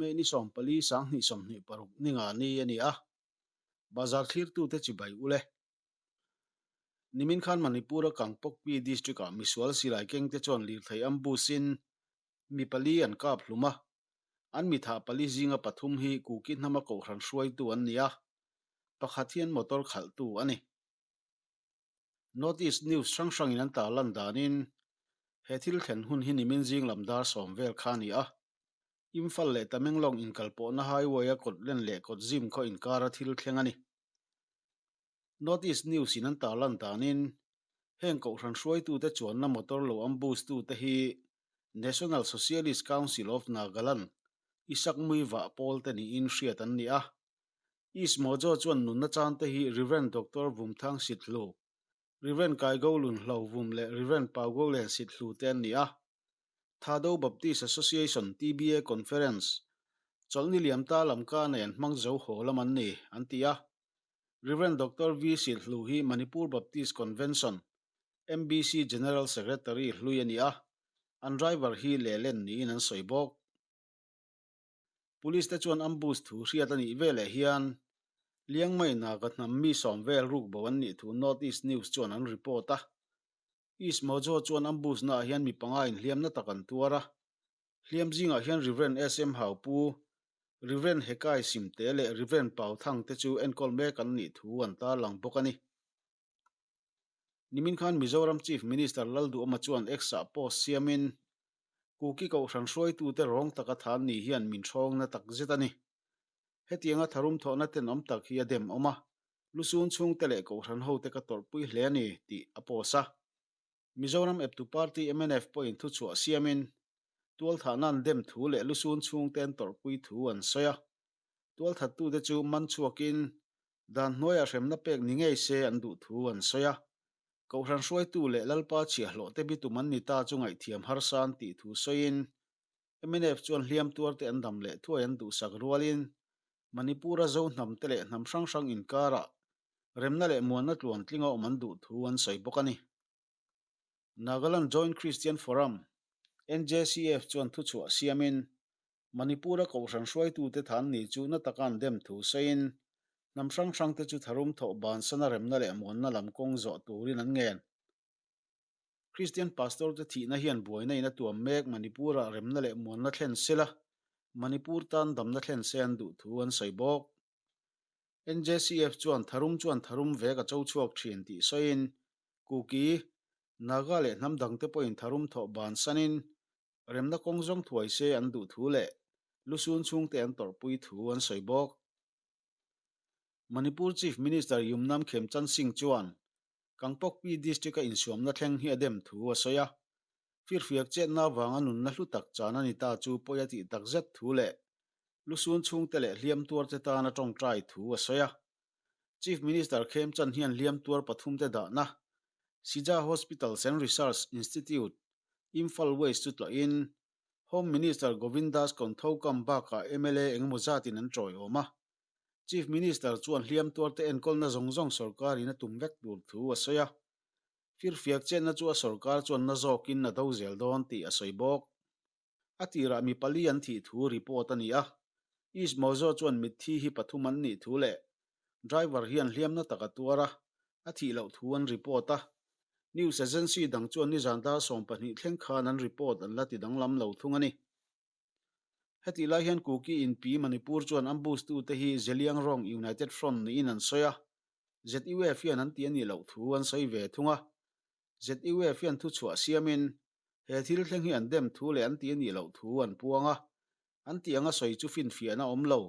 May ni 14 2026 ni nga ni a ni a, bazar thlirtute chibai ul e. Nimin khan Manipur-a Kangpokpi district-ah misual silai kengte chuan lirthei ambush-in mi pali an kap hlum a, an mi thah pali zinga pathum hi Kuki hnama kohhran hruaitu an ni a, pakhat hian motor khalhtu a ni. North East News hrang hrangin an tarlan danin he thil thlen hun hi nimin zing lam dar sawm vel kha a ni a. Imphal leh Tamenglong inkalpawhna highway-a kawt len leh kawt zim khaw inkara thil thleng a ni. North East News in an tarlan danin heng kohhran hruaitute chuanna motor lo ambush tute hi National Socialist Council of Nagaland i sakmui vah pawl te niin hriat an ni a. East Mojo chuan nunna chante hi Rev. Doctor Vumthang Sithlu, Rev. Kaigo Lunhlo Vum leh Rev. Paugolen Sithlu te an ni a. Thado Baptist Association, TBA, Conference, chawlhni liamta lamka nei an hmang zo haw lam an ni, an ti a. Rev. Doctor V. Sithlu hi Manipur Baptist Convention, MBC, General Secretary hlui a ni a, an driver hi lehlen niin an sawi bawk. Police te chuan ambush thu hriat a nih veleh hian Liangmai Naga hnam mi sawm vel ruk bo an nih thu North East News chuan an report a. East Mojo chuan ambush naah hian mi panga inhliamna tak an tuar a. Hliam zingah hian Rev. SM Haupu, Rev. Hekai Simte leh Rev. Pau Thang te chu enkawl mek an nih thu an tarlang bawk a ni. Nimin khan Mizoram Chief Minister Lalduhawma chuan X-ah post siamin, Kuki Kohhran hruaitute rawng taka than ni hian min hrawngna tak zet a ni. Hetianga tharum thawhna tenawm tak hi a dem awm a, lusun chhungte leh Kohhran hote ka tawrhpui hle a ni, tih a post a. Mizoram eptu party mnf pawhin thuchhuah siamin, tualthahna an dem thu leh lusun chhungte an tawrhpui thu an sawi a. Tualthattute chu man chhuakin Dan hnuaiah hremna pek ni ngei se an duh thu an sawi a. Kohhran hruaitu leh Lalpa chhiahhlawhte bitum an ni ta chu ngaihthiam harsa an tih thu sawiin mnf chuan hliam tuarte an dam leh thuai an duhsak rualin Manipur-a Zo hnamte leh hnam hrang hrang inkarah remna leh muanna tluantlinga awm an duh thu an sawi bawk a ni. Nagaland Joint Christian Forum, NJCF, chuan thuchhuah siamin Manipur-a kohhran hruaitute than ni chu na taka an dem thu sawiin, hnam hrang hrangte chu tharum thawh bansana remna leh muanna lam kawng zawh turin an ngen. Kristian pastor-te thihna hian buaina in a tuam mek Manipur-ah remna leh muanna thlen sela, Manipur tan damna thlen se an duh thu an sawi bawk. NJCF chuan tharum chuan tharum vek a cho chhuak thin tih sawiin, Kuki, Naga leh hnam dangte pawhin tharum thawh bansanin Remna kawng zawng thuai se an duh thu leh lusun chhungte an tawrhpui thu an sawi bawk. Manipur Chief Minister Yumnam Khemchand Singh chuan Kangpokpi District-a insuamna thleng hi a dem thu a sawi a. Firfiak chetna avanga nunna hlu tak chan a ni ta chu pawi a tih takzet thu leh lusun chhungte leh hliam tuarte tan a tawngtai thu a sawi a. Chief Minister Khemchand hian hliam tuar pathumte dahna Sija Hospitals and Research Institute, Imphal West chu tlawhin Home Minister Govindas Konthoukam bakah mla engemaw zatin an tawiawm a. Chief Minister chuan hliam tuarte enkawlna zawng zawng sorkarin a tum vek tur thu a sawi a. Firfiak chenna chu a sorkar chuan na zawkin a do zel dawn tih a sawi bawk. A tirah mi pali an thih thu report a ni a, East Mojo chuan mitthi hi pathum an nih thu leh driver hian hliamna tak a tuar a, a thih loh thu an report a. News agency dang chuan nizan dar 12 thleng khan an report an la ti danglam lo thung a ni. Hetih lai hian Kuki inpi Manipur chuan ambush tute hi Zeliangrong United Front niin an sawi a, ZUF hian an ti a nih loh thu an sawi ve thung a. ZUF hian thuchhuah siamin He thil thleng hi an dem thu leh an ti a nih loh thu an puang a, an tih anga sawi chu finfiahna awm lo,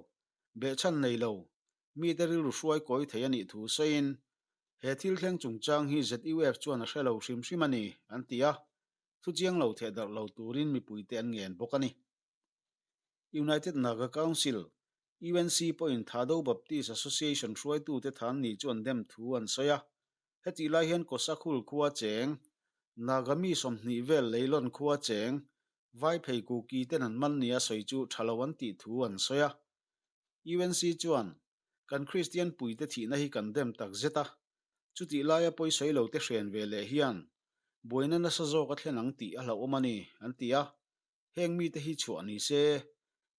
behchhan nei lo, mite rilru hruai kawi thei a nih thu sawiin, he thil thleng chungchang hi ZUF chuan a hre lo hrim hrim a ni, an ti a, thu chiang lo theh darh lo turin mipuite an ngen bawk a ni. United Naga Council, UNC, pawhin Thado Baptist Association hruaitute than ni chu an dem thu an sawi a, Hetih lai hian Kosakhul khua cheng, Naga mi 20 vel Leilawn khua cheng, Vaiphei Kuki ten an man nia sawi chu tha lo an tih thu an sawi a. UNC chuan, Kan Kristian puite thihna hi kan dem tak zet a, chutih laia pawisawi lo te hren ve leh hian buaina nasa zawk a thlen ang tih a hlauhawm a ni, an ti a. Heng mite hi chhuah ni se.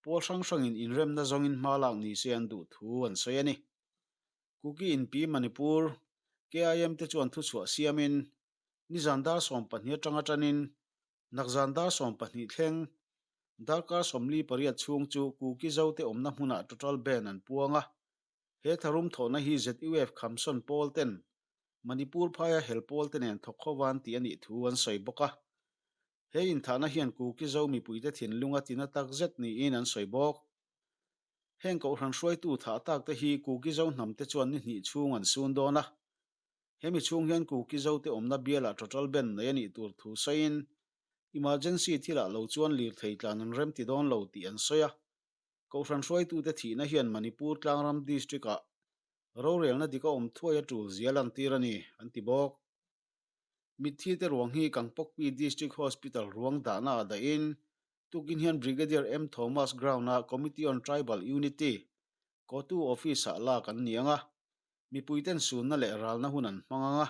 Pawl hrang hrangin inremna zawngin hma lak ni se an duh thu an sawi a ni. Kuki inpi Manipur, KIM te chuan thuchhuah siamin nizan dar 12 atanga tanin nakzan dar 12 thleng darkar 48 chhung chu Kuki Zote awmna hmunah total ban an puang a. He tharum thawhna hi ZUF Khamsawn pawl ten Manipur phaia hel pawl te nen thawk ho van tih a nih thu an sawi bawk a. He inthahna hian Kuki Zo mipuite thinlung a tina tak zet niin an sawi bawk. Heng kohhran hruaitu thah tak te hi Kuki Zo hnam te chuan ni hnih chhung an sun dawn a. Hemi chhung hian Kuki Zo te awmna bialah total ban nei a nih tur thu sawiin emergency thilah lo chuan lirthei tlan an remti dawn lo tih an sawi a. Kohhran hruaitute thihna hian Manipur tlangram district-ah rorelna dik a awm thuai a tul zia lantir a ni, an ti bawk. Mitthi te ruang hi Kangpokpi District Hospital ruang dahna ah dahin tukin hian Brigadier M Thomas Ground-a Committee on Tribal Unity, Kotu Office-ah lak an ni ang a, mipuiten sunna leh ralna hun an hmang ang a.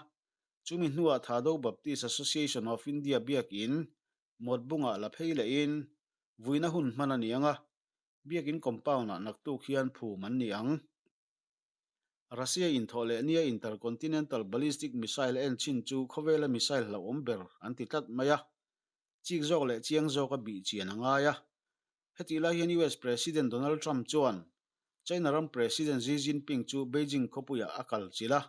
Chumi hnuah Thado Baptist Association of India biakin Mawtbungah la phei lehin vuina hun hman a ni ang a, biakin compound-ah naktuk hian phum an ni ang. Russia inthawh leh nia intercontinental ballistic missile en chin chu khawvela missile hlauhawm ber an ti tlat mai a, chik zawk leh chiang zawka bih chian a ngai a. Hetih lai hian US President Donald Trump chuan China ram President Xi Jinping chu Beijing khawpuiah a kal chilh a,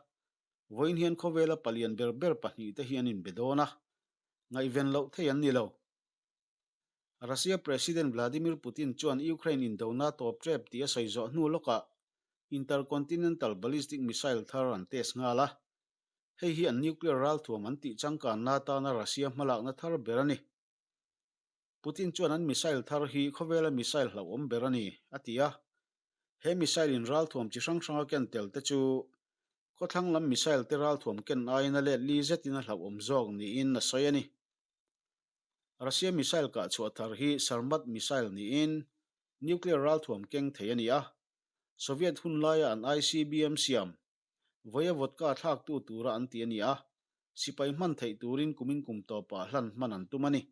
Vawiin hian khawvela palian ber ber pahnihte hi an inbe dawn a, ngaihven loh thei an ni lo. Russia President Vladimir Putin chuan Ukraine indona tawp tep tih a sawi zawh hnu lawkah intercontinental ballistic missile thar an test nghal a. Hei hi an nuclear ralthuam an tih changkanna atana Russia hmalakna thar ber a ni. Putin chuan an missile thar hi khawvela missile hlauhawm ber a ni, a ti a. He missile in ralthuam chi hrang hranga ken tel te chu khawthlang lam missile te ralthuam ken aiin a let li zetin a hlauhawm zawk niin a sawi a ni. Russia missile kah chhuah thar hi Sarmat missile niin nuclear ralthuam keng thei a ni a. Soviet hun laia an ICBM siam Vawia vodka thlaktu tura an ti a ni a, sipai hman theih turin kumin kum tawpah hlan hman an tum a ni.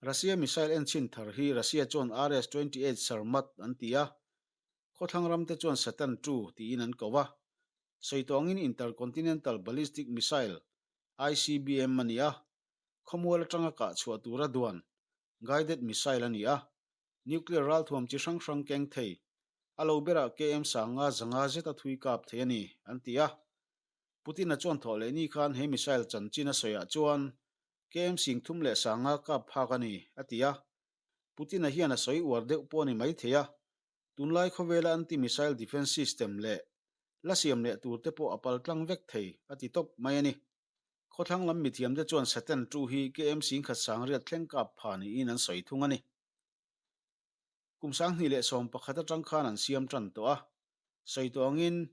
Russia missile enchhin thar hi Russia chuan RS 28 Sarmat an ti a, khawthlang ramte chuan Satan ii tiin an ko a. Sawi tawh angin Intercontinental Ballistic Missile, ICBM, a ni a, khawmual atanga kah chhuah tura duan, guided missile, a ni a, Nuclear ralthuam chi hrang hrang keng thei, a lo berah KM sanga zanga zeta thui kap thei a ni, an ti a. Putin-a chuan thawh leh ni khan he missile chanchin a sawiah chuan KM sing thum leh sanga kap phak a ni, a ti a. Putin-a hian a sawi uar deuh pawh a ni maithei a, tunlai khawvela anti-missile defense system leh la siam leh tur te pawh a pal tlang vek thei, a ti tawp mai a ni. Khawthlang lam mithiamte chuan Satan tu hi KM singkhat sangriat thleng kap pha niin an sawi thung a ni. Kum 2011 atang khan an siam tan tawh a, sawi tawh angin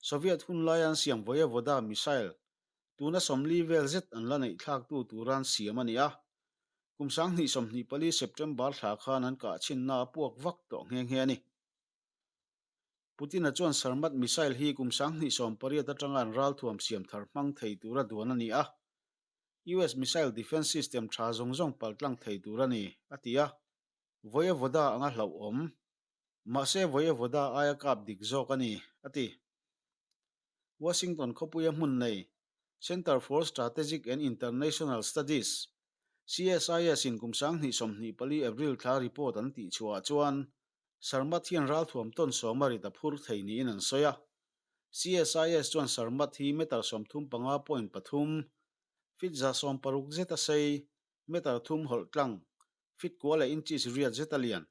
Soviet hun laia an siam Voyevoda missile tuna 40 vel zet an la neih thlaktu tura an siam a ni a. Kum 2024 September thla khan an kah chhinna a puak vak tawh nghe nghe a ni. Putin-a chuan Sarmat missile hi kum 2018 atanga an ralthuam siam thar hmang thei tura duan a ni a. US missile defense system tha zawng zawng paltlang thei tur a ni, a ti a. Voyevoda anga hlauhawm. Mahse Voyevoda aia kap dik zawk a ni, a ti. Washington khawpuia hmun nei Center for Strategic and International Studies, CSIS, in kum 2024 April thla report an tihchhuahah chuan Sarmat hian ralthuam tawn sawma rit a phur thei niin an sawi a. CSIS chuan Sarmat hi meter 35.3, feet 160 zet a sei, meter thum hawlh tlang, feet kua leh inches riat zet a lian,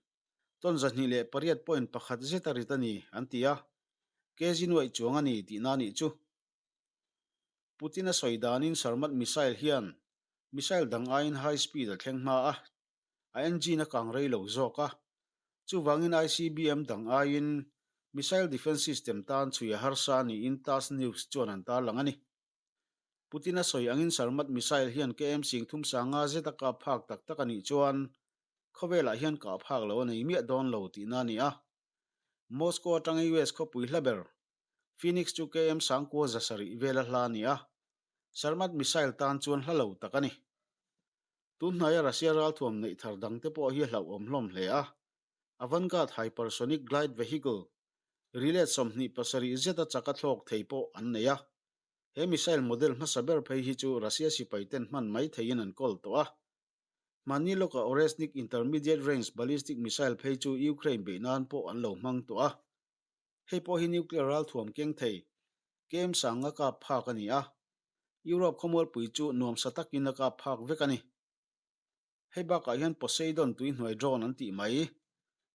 tawn 208.1 zet a rit a ni, an ti a. Kg nuaih chuang a ni tihna a nih chu. Putin a sawi danin Sarmat missile hian missile dang aiin high speed a thleng hma a. A engine a kang rei lo zawk a, chuvangin ICBM dang aiin missile defense system tan chhui a harsa niin TASS News chuan an tarlang a ni. Putin a sawi angin Sarmat missile hian KM sing thum sanga zet a kap phak tak tak a nih chuan khawvelah hian kah phak lo a nei miah dawn lo tihna a ni a. Moscow atanga US khawpui hla ber Phoenix chu KM sangkua 700 vela hla a ni a, Sarmat missile tan chuan hla lo tak a ni. Tunhnaia Russia ralthuam neih thar dangte pawh hi a hlauhawm hlawm hle a. Avangard hypersonic glide vehicle, ri let 27 zeta chaka thlawk thei pawh an nei a. He missile model hmasa ber phei hi chu Russia sipai ten hman mai theiin an kawl tawh a. Hmanni lawka Oreshnik intermediate range ballistic missile phei chu Ukraine beih nan pawh an lo hmang tawh a. Hei pawh hi nuclear ralthuam keng thei kem sanga kap phak a ni a. Europe khawmualpui chu nuamsa takin a kap phak vek a ni. Hei bakah hian Poseidon tuihnuai drone an tih mai,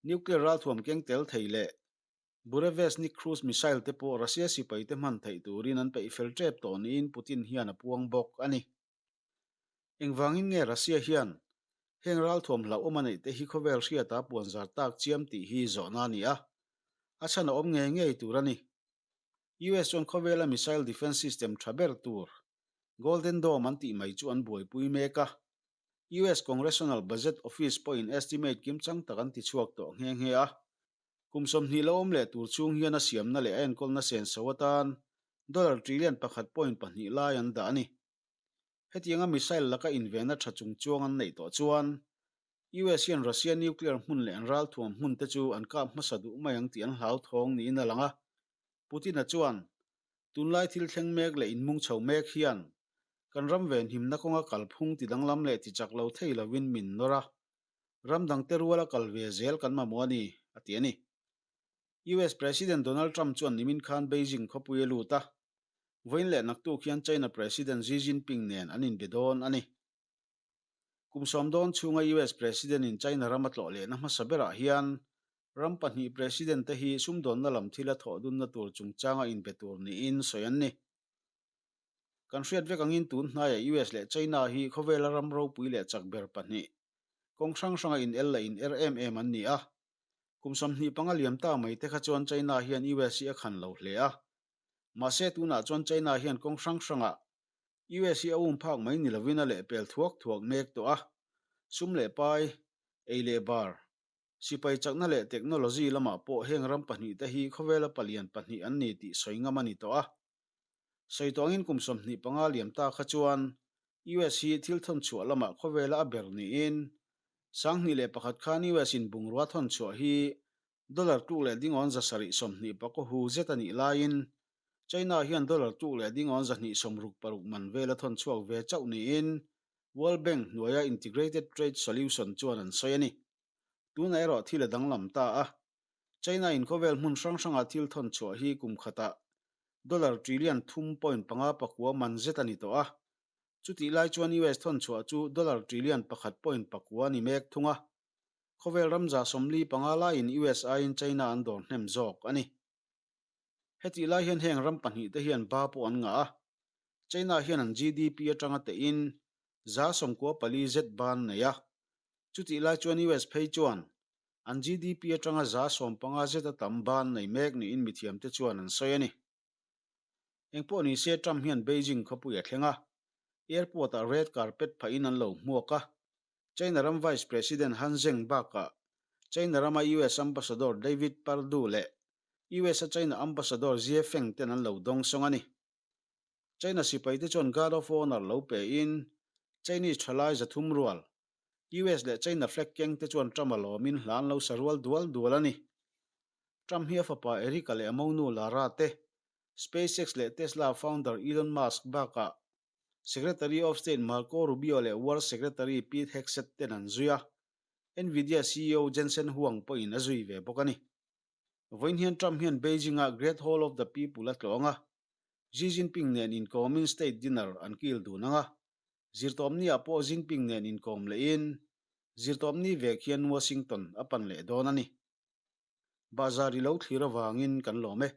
nuclear ralthuam keng tel thei leh Burevestnik cruise missile te pawh Russia sipai te hman theih turin an peih fel tep tawh niin Putin hian a puang bawk a ni. Engvangin nge Russia hian heng ralthuam hlauhawm a neih te hi khawvel hriata puanzar tak chiam tih hi zawhna a ni a, a chhan a awm ngei ngei tur a ni. US chuan khawvela missile defence system tha ber tur Golden Dome an tih mai chu an buaipui mek a. US Congressional Budget Office pawhin estimate kimchang tak an tichhuak tawh nghe nghe a. Kum 20 lo awm leh tur chhung hian a siamna leh a enkawlna senso atan dollar trillion 1.2 lai an dah a ni. Hetianga missile laka invenna tha chungchuang an neih tawh chuan US hian Russia nuclear hmun leh an ralthuam hmun te chu an kap hmasa duh mai ang tih an hlauthawng niin a lang a. Putin-a chuan, Tunlai thil thleng mek leh inmung chho mek hian kan ram venhimna kawnga kalphung ti danglam leh ti chak lo thei lovin min nawr a, ram dangte ruala kal ve zel kan mamawh a ni, a ti a ni. US President Donald Trump chuan nimin khan Beijing khawpui a lut a, vawiin leh naktuk hian China President Xi Jinping nen an inbe dawn a ni. Kum 10 dawn chhunga US President-in China ram a tlawh lehna hmasa berah hian ram pahnih President te hi sumdawnna lam thila thawh dunna tur chungchanga inbe tur niin sawi an ni. Kan hriat vek angin tun hnaiah US leh China hi khawvela ram ropui leh chak ber pahnih, kawng hrang hranga in el leh in er em em an ni a. Kum 25 liam ta mai te kha chuan China hian US hi a khan lo hle a. Mahse tunah chuan China hian kawng hrang hrangah US hi a um phak mai ni lovin a lehpel thuak thuak mek tawh a, sum leh pai, ei leh bar, sipai chakna leh technology lamah pawh heng ram pahnihte hi khawvela palian pahnih an ni tih sawi ngam a ni tawh a. Sawi tawh angin kum 25 liam ta kha chuan US hi thil thawn chhuah lamah khawvela a ber niin 2001 khan US in bungrua thawn chhuah hi Dollar tluk leh dingawn 720 pakaw hu zet a nih laiin China hian dollar tluk leh dingawn 266 man vel a thawn chhuak ve chauh niin World Bank hnuaia Integrated Trade Solution chuan an sawi a ni. Tunah erawh thil a danglam ta a, China in khawvel hmun hrang hranga thil thawn chhuah hi kum khatah dollar trillion 3.5 pakua man zet a ni tawh a, chutih lai chuan US thawn chhuah chu dollar trillion 1.9 a ni mek thung a. Khawvel ram 45 laiin US aiin China an dawr hnem zawk a ni. Hetih lai hian heng ram pahnih te hian ba pawh an ngah a, China hian an GDP atanga tehin 94% zet ba an nei a, chutih lai chuan US phei chuan an GDP atanga 15% zet a tam ba an nei mek niin mithiamte chuan an sawi a ni. Engpawh ni se Trump hian Beijing khawpui a thleng a, airport-ah red carpet phahin an lo hmuak a, China ram Vice President Han Zheng bakah China rama US Ambassador David Perdue leh US-a China Ambassador Xie Feng ten an lo dawng sawng a ni. China sipaite chuan Guard of Honour lo pein Chinese thalai 300 rual, US leh China flag keng te chuan Trump a lawmin hla an lo sa rual dual dual a ni. Trump hi a fapa Eric-a leh a monu Lara te, SpaceX leh Tesla founder Elon Musk bakah Secretary of State Marco Rubio leh War Secretary Pete Hegseth ten an zui a, Nvidia CEO Jensen Huang pawhin a zui ve bawk a ni. Vawiin hian Trump hian Beijing-a Great Hall of the People a tlawng a, Xi Jinping nen inkawmin state dinner an kil dun ang a, zirtawpni-ah pawh Jinping nen inkawm lehin zirtawpni vek hian Washington a pan leh dawn a ni. Bahzar i lo thlir avangin kan lawm e.